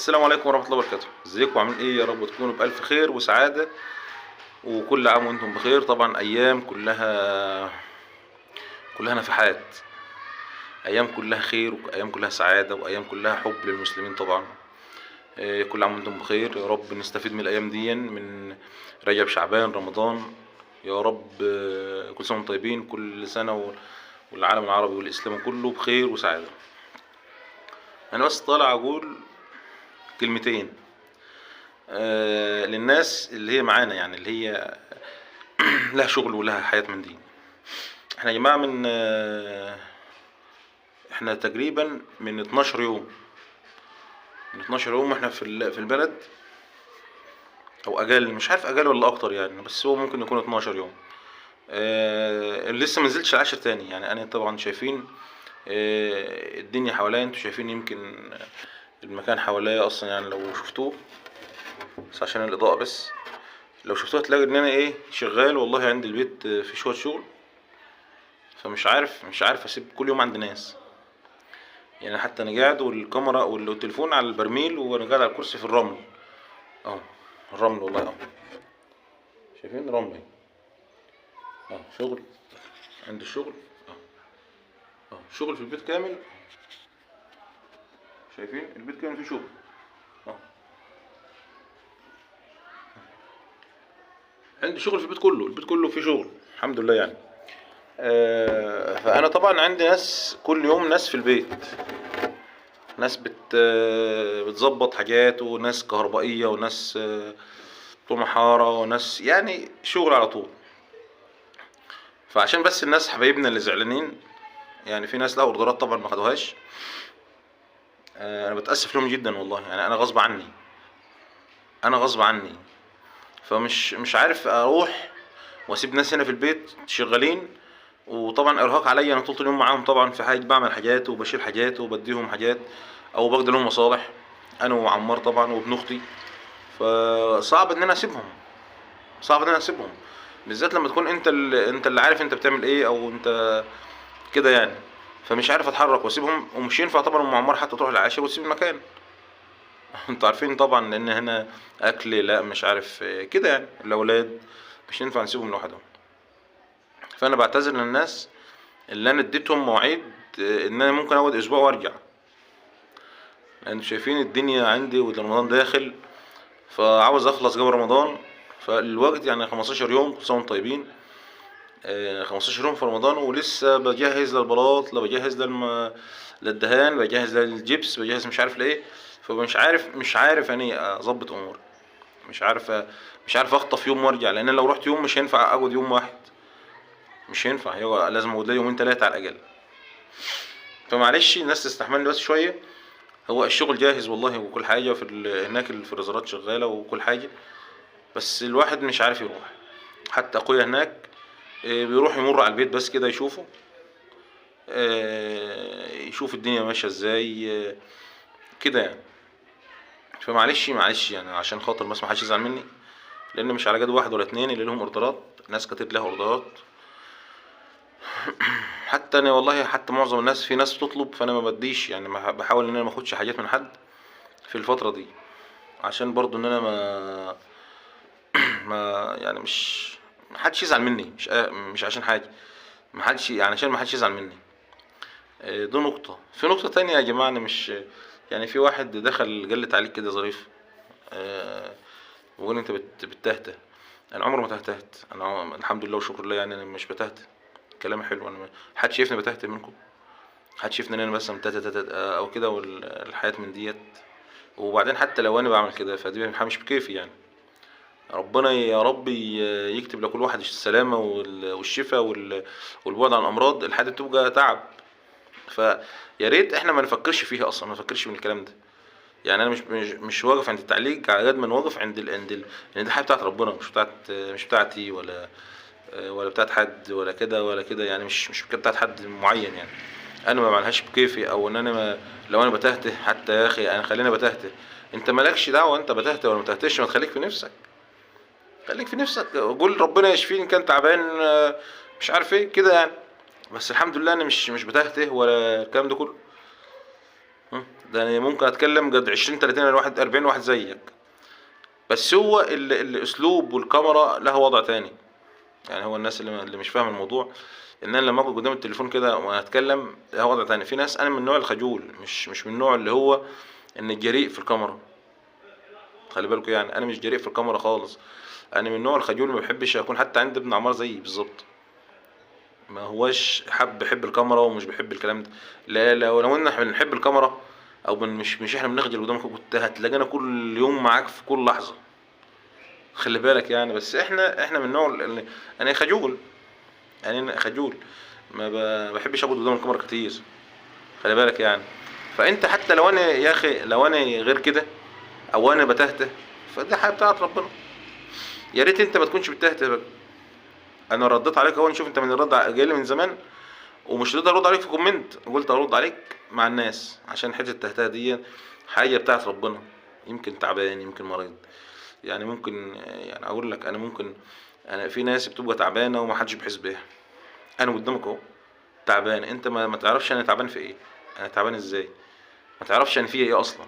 السلام عليكم ورحمة الله وبركاته. ازيكم عاملين ايه؟ يا رب تكونوا بألف خير وسعادة، وكل عام وانتم بخير. طبعا ايام كلها نفحات، ايام كلها خير وايام كلها سعادة وايام كلها حب للمسلمين. طبعا كل عام وانتم بخير. يا رب نستفيد من الايام دي، من رجب شعبان رمضان. يا رب كل سنة وانتم طيبين، كل سنة والعالم العربي والاسلام كله بخير وسعادة. انا بس طالع اقول كلمتين للناس اللي هي معانا، يعني اللي هي لها شغل ولها حياة من دي. احنا يا جماعة احنا تقريبا من 12 يوم، من 12 يوم واحنا في البلد، او اقل، مش عارف اقل ولا اكتر يعني، بس هو ممكن يكون 12 يوم. لسه ما نزلتش العاشر تاني يعني. انا طبعا شايفين الدنيا حواليا، انتوا شايفين يمكن المكان حواليا اصلا يعني، لو شفتوه بس عشان الاضاءة، بس لو شفتوه هتلاقي ان انا شغال والله. عندي البيت في شوية شغل، فمش عارف، مش عارف اسيب كل يوم عند ناس يعني. حتى انا قاعد والكاميرا والتليفون على البرميل، وانا قاعد على الكرسي في الرمل اهو، الرمل والله اهو، شايفين رمل اهو، شغل عند الشغل اهو، اهو شغل في البيت كامل، شايفين البيت كامل فيه شغل اهو، عندي شغل في البيت كله، البيت كله فيه شغل الحمد لله يعني. فانا طبعا عندي ناس كل يوم، ناس في البيت، ناس بتظبط حاجات، وناس كهربائية، وناس بتوع محاره، وناس يعني شغل على طول. فعشان بس الناس حبايبنا اللي زعلانين يعني، في ناس لها اوردرات طبعا ما خدوهاش، انا بتاسف لهم جدا والله يعني. انا غصب عني، انا غصب عني، فمش مش عارف اروح واسيب ناس هنا في البيت شغالين، وطبعا ارهاق عليا انا طول اليوم معاهم. طبعا في حاجة بعمل حاجات وبشيل حاجات وبديهم حاجات او بقدر لهم مصالح، انا وعمار طبعا وابن اختي، فصعب ان انا اسيبهم، صعب ان انا اسيبهم، بالذات لما تكون انت اللي عارف انت بتعمل ايه او انت كده يعني. فمش عارف اتحرك واسيبهم، ومش ينفع طبعا ام عمار حتى تروح العاشر وتسيب المكان. انتوا عارفين طبعا لان هنا اكل، لا مش عارف كده يعني، الاولاد مش ينفع نسيبهم لوحدهم. فانا بعتذر للناس اللي انا اديتهم مواعيد ان انا ممكن اقعد اسبوع وارجع، لان شايفين الدنيا عندي ورمضان داخل، فعاوز اخلص قبل رمضان. فالوقت يعني 15 يوم، كل سنة وانتم طيبين، 15 يوم في رمضان، ولسه بجهز للبلاط، لا بجهز للدهان، بجهز للجبس، بجهز مش عارف لايه. فمش عارف، مش عارف يعني اظبط اموري، مش عارف اخطف يوم وارجع، لان لو رحت يوم مش هينفع اقعد يوم واحد، مش هينفع، هو لازم اقعد لي يومين 3 على الاقل. فمعلش الناس تستحملني بس شوية، هو الشغل جاهز والله وكل حاجة في هناك الفريزرات شغالة وكل حاجة، بس الواحد مش عارف يروح. حتى اخويا هناك بيروح يمر على البيت بس كده يشوفه، يشوف الدنيا ماشية ازاي، كده يعني. فمعلش، معلش يعني عشان خاطر بس ما حدش يزعل مني، لان مش على جد واحد ولا اتنين اللي لهم اوردرات، ناس كتير لها اوردرات. حتى انا والله، حتى معظم الناس، في ناس بتطلب فانا ما بديش يعني، ما بحاول ان انا ما اخدش حاجات من حد في الفترة دي، عشان برضو ان انا ما ما يعني مش ما حدش يزعل مني، مش عشان حاجة، ما حدش يعني، عشان ما حدش يزعل مني. دي نقطة. في نقطة تانية يا جماعة، انا مش يعني، في واحد دخل قال تعليق كده ظريف، وقال انت بتتهته. انا عمري ما تهتهت، انا الحمد لله وشكر لله يعني، انا مش بتهته، كلامي حلو. انا حد شايفني بتهته منكم؟ حد شايفني ان انا مثلا تهته او كده والحياة من ديت؟ وبعدين حتى لو انا بعمل كده فدي مش بكيفي يعني. ربنا يا رب يكتب لكل واحد السلامة والشفاء والبعد عن الأمراض. الحاجة بتبقى تعب، فيا ريت احنا ما نفكرش فيها أصلا، ما نفكرش من الكلام ده يعني. أنا مش واقف عند التعليق على قد ما نواقف عند عند لأن دي حاجة بتاعت ربنا، مش بتاعتي ولا بتاعت حد ولا كده ولا كده يعني، مش بتاعت حد معين يعني. أنا ما بعملهاش بكيفي، أو إن أنا ما، لو أنا بتهته حتى يا أخي، أنا خلينا بتهته، أنت مالكش دعوة أنت بتهته ولا ما بتهتش، ما تخليك في نفسك، خليك في نفسك، قول ربنا يشفيني إن كان تعبان، مش عارف إيه كده يعني. بس الحمد لله أنا مش بتهته ولا الكلام ده كله. ده انا ممكن اتكلم قد 20 30 واحد، 40 واحد زيك. بس هو الاسلوب والكاميرا لها وضع تاني. يعني هو الناس اللي مش فاهم الموضوع، ان انا لما اقعد قدام التليفون كده وانا اتكلم لها وضع تاني. في ناس، انا من النوع الخجول، مش من النوع اللي هو ان الجريء في الكاميرا، خلي بالكم يعني انا مش جريء في الكاميرا خالص. انا من النوع الخجول، ما بحبش اكون حتى عند ابن عمار زيي بالظبط، ما هواش حب بيحب الكاميرا ومش بيحب الكلام ده. لا لا، لو ان احنا بنحب الكاميرا او مش احنا بنخجل قدامك، كنت هتلاقينا كل يوم معاك في كل لحظة، خلي بالك يعني. بس احنا من النوع اللي انا خجول، يعني انا خجول، ما بحبش اقعد قدام الكاميرا كتير، خلي بالك يعني. فانت حتى لو انا يا اخي، لو انا غير كده او انا بتهته، فدي حاجة بتاعت ربنا. يا ريت انت ما تكونش بتهته بقى. انا رديت عليك اهو، نشوف انت من الرد جاي لي من زمان ومش رضيت ارد عليك في comment، قلت ارد عليك مع الناس عشان حتة التهتهه دي حاجة بتاعت ربنا. يمكن تعبان، يمكن مريض، يعني ممكن، يعني اقول لك انا ممكن، انا في ناس بتبقى تعبانة وما حدش بيحس بيها. انا قدامك اهو تعبان، انت ما تعرفش انا تعبان في ايه، انا تعبان ازاي، ما تعرفش انا فيا ايه اصلا.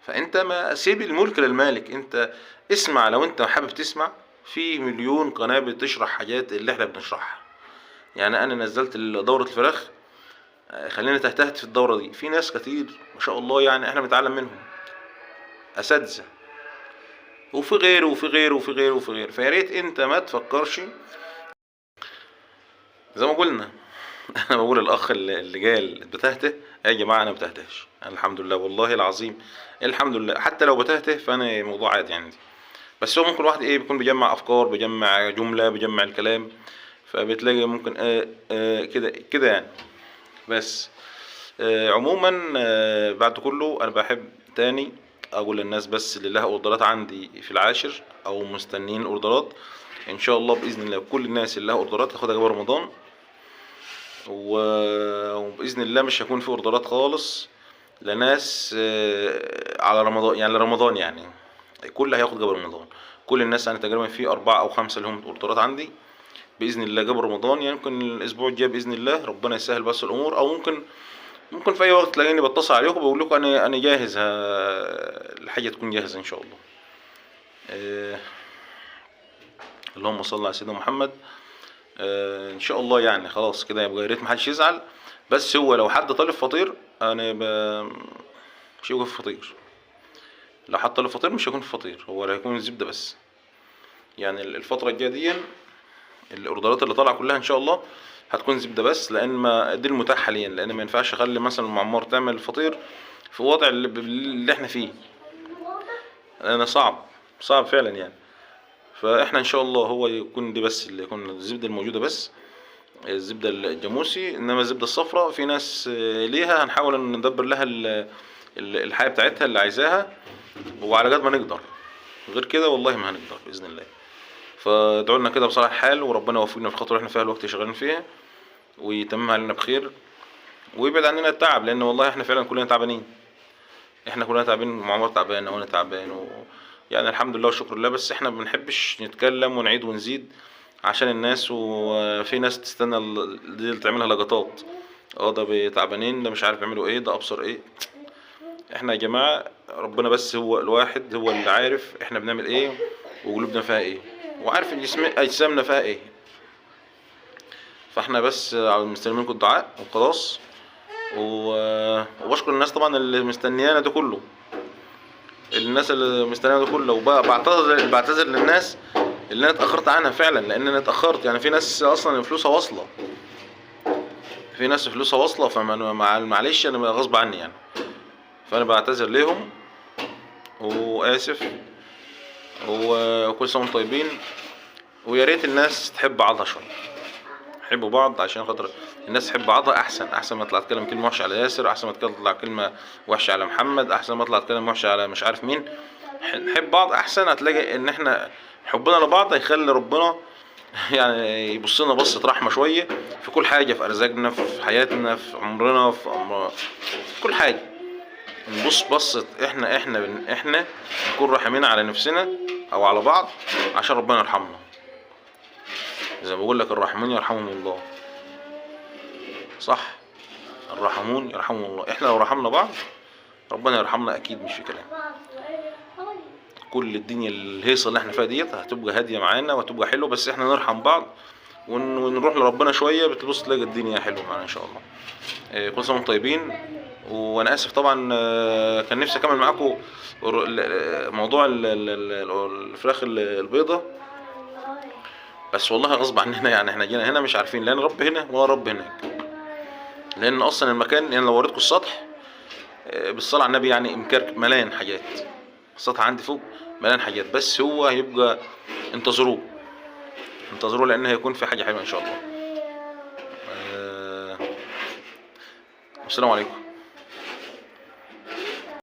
فانت ما سيب الملك للمالك، انت اسمع لو انت حابب تسمع، في مليون قناة بتشرح حاجات اللي احنا بنشرحها. يعني انا نزلت دورة الفراخ، خلينا تهتهت في الدورة دي، في ناس كتير ما شاء الله يعني احنا بنتعلم منهم، اساتذة، وفي غيره وفي غيره وفي غيره وفي غيره. فيا ريت انت ما تفكرش زي ما قلنا. انا بقول الاخ اللي قال بتهته، يا جماعة انا بتهتهش، انا الحمد لله والله العظيم الحمد لله. حتى لو بتهته فانا موضوع عادي عندي. بس هو ممكن واحد ايه بيكون بيجمع افكار، بيجمع جملة، بيجمع الكلام، فبتلاقي ممكن كده كده يعني. بس عموما بعد كله انا بحب تاني اقول للناس بس اللي لها اوردرات عندي في العاشر او مستنيين الاوردرات، ان شاء الله باذن الله كل الناس اللي لها اوردرات تاخدها قبل رمضان، وباذن الله مش هيكون في اوردرات خالص لناس على رمضان، يعني لرمضان يعني كل هياخد قبل رمضان. كل الناس انا تقريبا في 4 أو 5 لهم اوردرات عندي باذن الله قبل رمضان، يعني ممكن الاسبوع الجاي باذن الله ربنا يسهل بس الامور، او ممكن في اي وقت تلاقيني بتصل عليكم بقول لكم انا جاهز، الحاجة تكون جاهزة ان شاء الله. اللهم صل على سيدنا محمد. ان شاء الله يعني خلاص كده، يبقى يا ريت ما حدش يزعل. بس هو لو حد طالب فطير انا مش هيكون في فطير، لو حد طالب فطير مش هيكون في فطير، هو هيكون الزبدة بس. يعني الفترة الجاية دي الاوردرات اللي طالعه كلها ان شاء الله هتكون زبدة بس، لان ما دي المتاح حاليا، لان ما ينفعش اخلي مثلا ام عمار تعمل فطير في وضع اللي احنا فيه، لان صعب فعلا يعني. فاحنا ان شاء الله هو يكون دي بس اللي يكون الزبدة الموجودة بس، الزبدة الجاموسي. انما الزبدة الصفراء في ناس ليها، هنحاول ان ندبر لها الحاجة بتاعتها اللي عايزاها، وعلى قد ما نقدر، غير كده والله ما هنقدر باذن الله. فادعوا لنا كده بصلاح الحال، وربنا يوفقنا في الخطوة اللي احنا فيها الوقت شغالين فيها، ويتممها علينا بخير، ويبعد عننا التعب، لان والله احنا فعلا كلنا تعبانين، احنا كلنا تعبانين، معمر تعبان وانا تعبان يعني الحمد لله والشكر لله. بس احنا ما بنحبش نتكلم ونعيد ونزيد عشان الناس، وفي ناس تستنى دي اللي تعملها لقطات، ده تعبانين، ده مش عارف يعملوا ايه، ده ابصر ايه. احنا يا جماعة ربنا بس هو الواحد هو اللي عارف احنا بنعمل ايه وقلوبنا فيها ايه، وعارف اجسامنا فيها ايه. فاحنا بس مستنيين منكم الدعاء وخلاص. وبشكر الناس طبعا اللي مستنيانا ده كله، الناس اللي مستنيانا ده كله، بعتذر للناس اللي انا اتاخرت عنها فعلا، لان انا اتاخرت. يعني في ناس اصلا فلوسها واصله، في ناس فلوسها واصله، فما معلش انا غصب عني يعني، فانا بعتذر ليهم واسف، وكل سنة وانتم طيبين. ويا ريت الناس تحب بعضها شوية، حبوا بعض عشان خاطر الناس تحب بعضها احسن، احسن ما تطلع تتكلم كلمة وحشة على ياسر، احسن ما تطلع كلمة وحشة على محمد، احسن ما تطلع تتكلم وحشة على مش عارف مين. نحب بعض احسن، هتلاقي ان احنا حبنا لبعض هيخلي ربنا يعني يبص لنا بصة رحمه شوية في كل حاجة، في ارزاقنا، في حياتنا، في عمرنا، في كل حاجة. نبص بصة احنا نكون راحمين على نفسنا او على بعض عشان ربنا يرحمنا. زي ما بقول لك الراحمين يرحمهم الله، صح؟ الراحمون يرحمهم الله. احنا لو رحمنا بعض ربنا يرحمنا اكيد، مش في كلام. كل الدنيا الهيصه اللي احنا فيها ديت هتبقى هادية معانا وهتبقى حلوة، بس احنا نرحم بعض ونروح لربنا شوية، بتبص تلاقي الدنيا حلوة معانا ان شاء الله. كل سنة وانتم طيبين، وانا اسف طبعا، كان نفسي اكمل معاكم موضوع الفراخ البيضة، بس والله غصب عننا يعني، احنا جينا هنا مش عارفين لا نربي هنا ولا نربي هناك، لان اصلا المكان يعني لو وريتكم السطح، بالصلاة على النبي يعني مكركب ملان حاجات، السطح عندي فوق ملان حاجات، بس هو هيبقى انتظروه انتظروه لان هيكون في حاجة حلوة ان شاء الله. السلام عليكم.